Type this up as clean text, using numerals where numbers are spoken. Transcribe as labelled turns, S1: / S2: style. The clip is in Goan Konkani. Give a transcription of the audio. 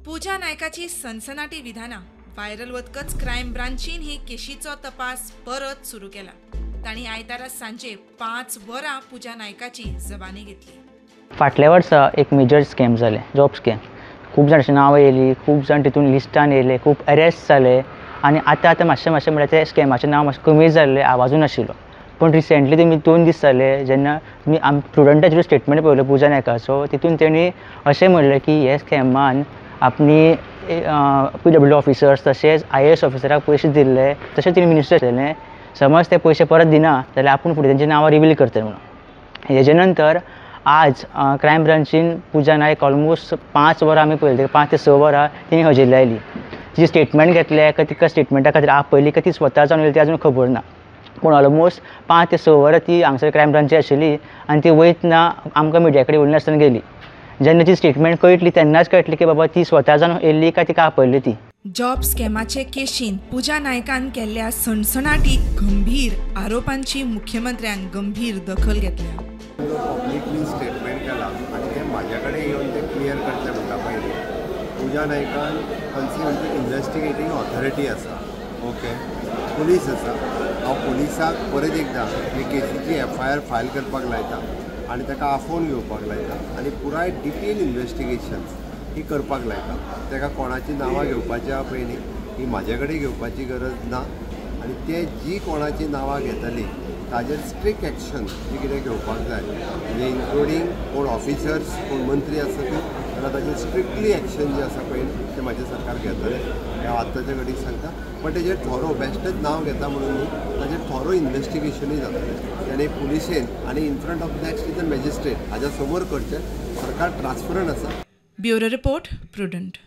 S1: पूजा नायकाची सनसनाटी विधानां व्हायरल वतकच क्रायम ब्रांचीन हे केशीचो तपास परत सुरू केला. तांणी आयतारा सांजे 5 वरां पूजा नायकाची जबानी घेतली.
S2: फाटल्या वर्सा एक मेजर स्कॅम जालें, जॉब स्कॅम. खूब जाणांची नांवां येयली, खूब जाण तितून लिस्टान येयले, खूब अरेस्ट जाले आनी आतां आतां मातशें मातशें म्हळ्यार ते स्कॅमाचें नांव मातशें कमी जाल्लें, आवाजूय नाशिल्लो. पूण रिसेंटली तुमी 2 दीस जाले जेन्ना तुमी प्रुडंटाचें स्टेटमेंट पळयलो पूजा नायकाचो, तितून तेणी अशें म्हणलें की हे स्कॅमान आपणी PW officers तशेंच IAS ऑफिसराक पयशे दिल्ले, तशेंच तिणें मिनिस्टर आसलेलें, समज ते पयशे परत दिना जाल्यार आपूण फुडें तेंची नांवां रिवील करतले म्हणून. हेजे नंतर आज क्रायम ब्रांचीन पूजा नायक ऑलमोस्ट 5 वरां आमी पळयली, 5 ते 6 वरां तिणें हजेरी लायली. तिची स्टेटमेंट घेतले काय तिका स्टेटमेंटा खातीर आपयली काय ती स्वता जावन येयली ती अजून खबर ना. पूण ऑलमोस्ट 5 ते 6 वरां ती हांगसर क्रायम ब्रांची आशिल्ली आनी ती वयतना आमकां मिडिया कडेन उलयनासतना गेली. जेन्ना ती स्टेटमेंट कळटली तेन्नाच कळटली की बाबा ती स्वता जावन येयल्ली काय तिका आपयल्ली ती.
S1: जॉब स्कॅमाचे केशीन पूजा नायकान केल्ल्या सणसणाटी गंभीर आरोपांची मुख्यमंत्र्यान गंभीर दखल घेतल्या.
S3: पब्लिकली स्टेटमेंट केला आनी ते म्हाज्या कडेन येवन ते क्लियर करचें म्हणटा. पयलीं पूजा नायकान खंयची इन्वेस्टिगेटींग ऑथॉरिटी आसा, ओके, पुलीस आसा. हांव पुलिसाक परत एकदां हे केसीची FIR file करपाक लायता आनी ताका आफोवन घेवपाक लायता आनी पुराय डिटेल इन्वेस्टिगेशन ही करपाक लायता. ताका कोणाची नांवां घेवपाची आहा पळय न्ही, ही म्हाजे कडेन घेवपाची गरज ना आनी ते जी कोणाची नांवां घेतली ताजेर स्ट्रिक्ट एक्शन जी कितें घेवपाक जाय, म्हणजे इन्क्लुडींग कोण ऑफिसर्स कोण मंत्री आसा ते, जाल्यार ताजेर स्ट्रिक्टली एक्शन जे आसा पळय तें म्हाजें सरकार घेतलें हें हांव आत्ताच्या घडीक सांगता. पण तेजेर थोरो बेश्टेच नांव घेता म्हणून न्ही, ताजेर थोरो इन्वेस्टिगेशनूय जातलें आनी पुलिशेन आनी in front of next is a magistrate हाज्या समोर करचें. सरकार ट्रान्सपरंट आसा.
S1: Bureau report, Prudent.